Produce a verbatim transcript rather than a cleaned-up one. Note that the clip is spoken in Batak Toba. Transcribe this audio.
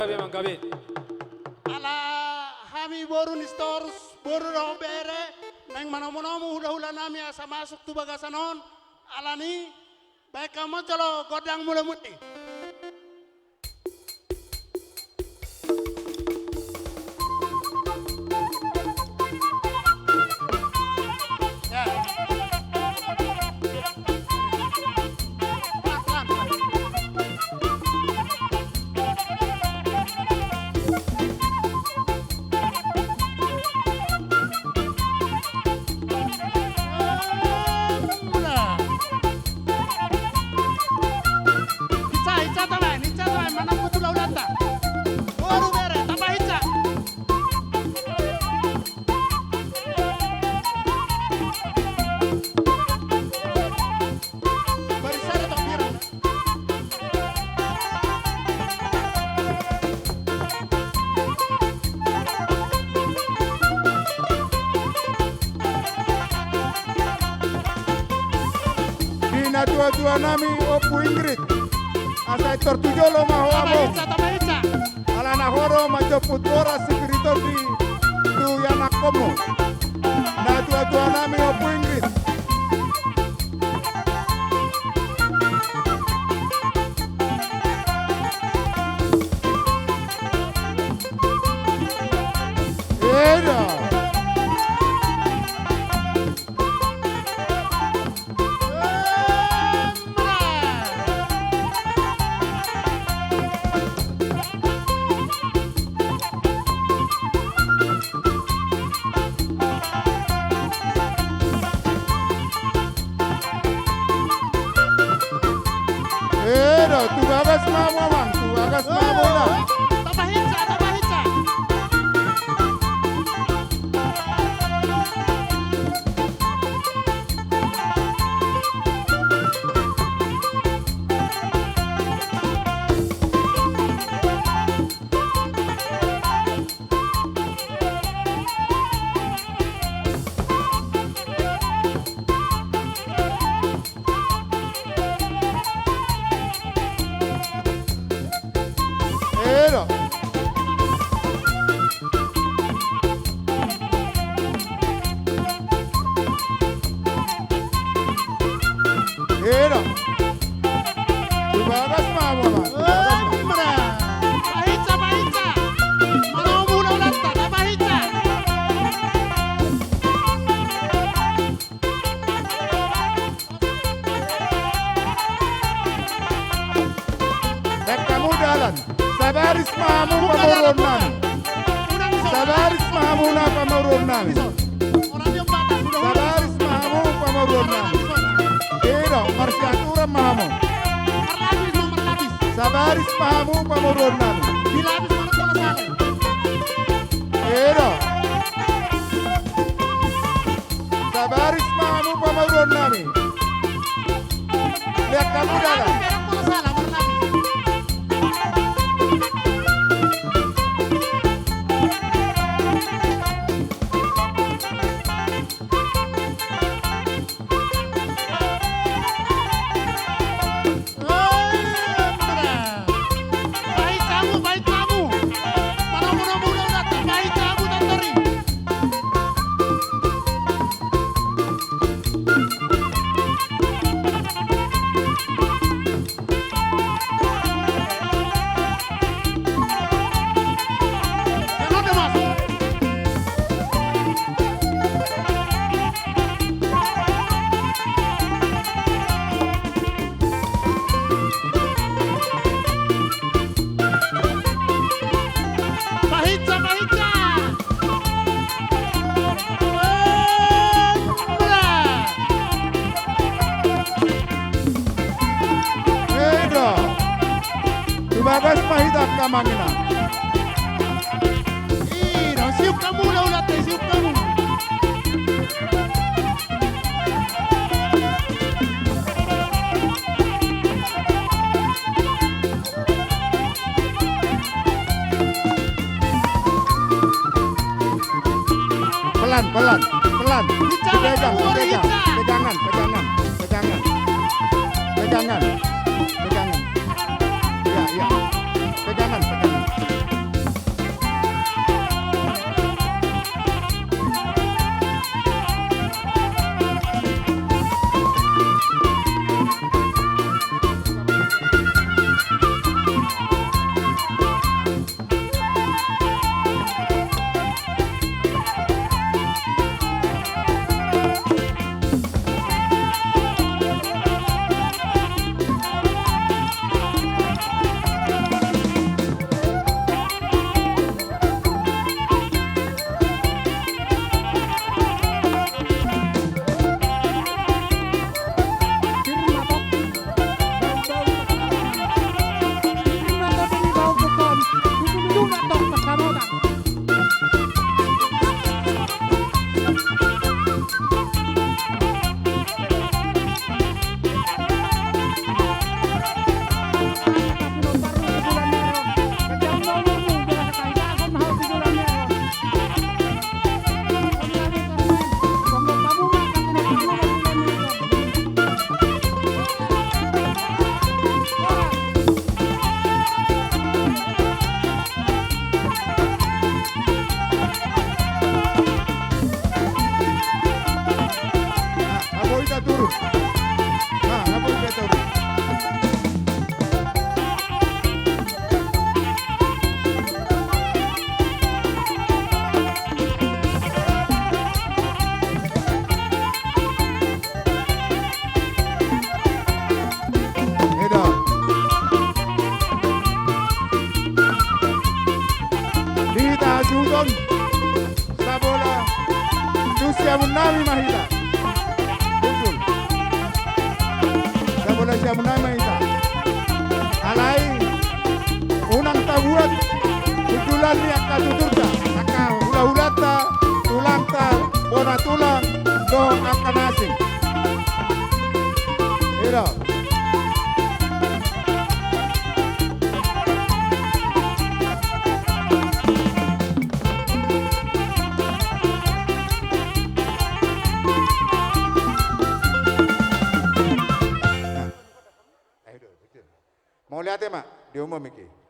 Gabe, Amang, gabe. Ala hami boru ni Sitorus, boru dohot bere, naeng manomunomu hulahulanami asa masuk tu bagasan on, alani, baen hamu jolo gondang mulamuli. Hinsa, hinsa tabaen, hinsa tabaen, manang boru ni hulahulanta. Boru, bere, tapahinsa. Barisara tong biar. Di natuatuanami Ompu Ingrid, asa pintor tu jolo ma ho, among. Alana ho do manjomput boras sipir ni tondi tu ianakkonmu. Natuatuanami Ompu Ingrid. Eda. Eda, tu bagas ma hamu, amang, tu bagas ma hamu, inang. Tapahinsa, tapahinsa. Eda. Eda. Tu bagas ma hamu, amang. Pahinsa, pahinsa. Manomu hulahulanta, tapahinsa. Baen hamu dalan. Sabaris ma hamu pamoruonnami. Sabaris ma hamu na pamoruonnami. Sabaris ma hamu pamoruonnami. Eda, marsiaturan ma hamu. Sabaris ma hamu pamoruonnami. Eda. Sabaris ma hamu pamoruonnami. Lean hamu dalan. Pahinsa, pahinsa. Eda. Tu bagas ma hita, amang, inang. Eda, siuk hamu hulahulanta, siuk hamu. Pelan, pelan, pelan. Dipegang, dipegang. Pegangan, pegangan, pegangan. Pegangan, pegangan. Iya, iya. Pegangan, pegangan. Muna ma hita. Alai unang tabuat hundulan ni angka tuturta, angka hulahulanta, tulangta, bona tulang, dohot angka na asing. I do. Mauliate ma di hamu mangihut.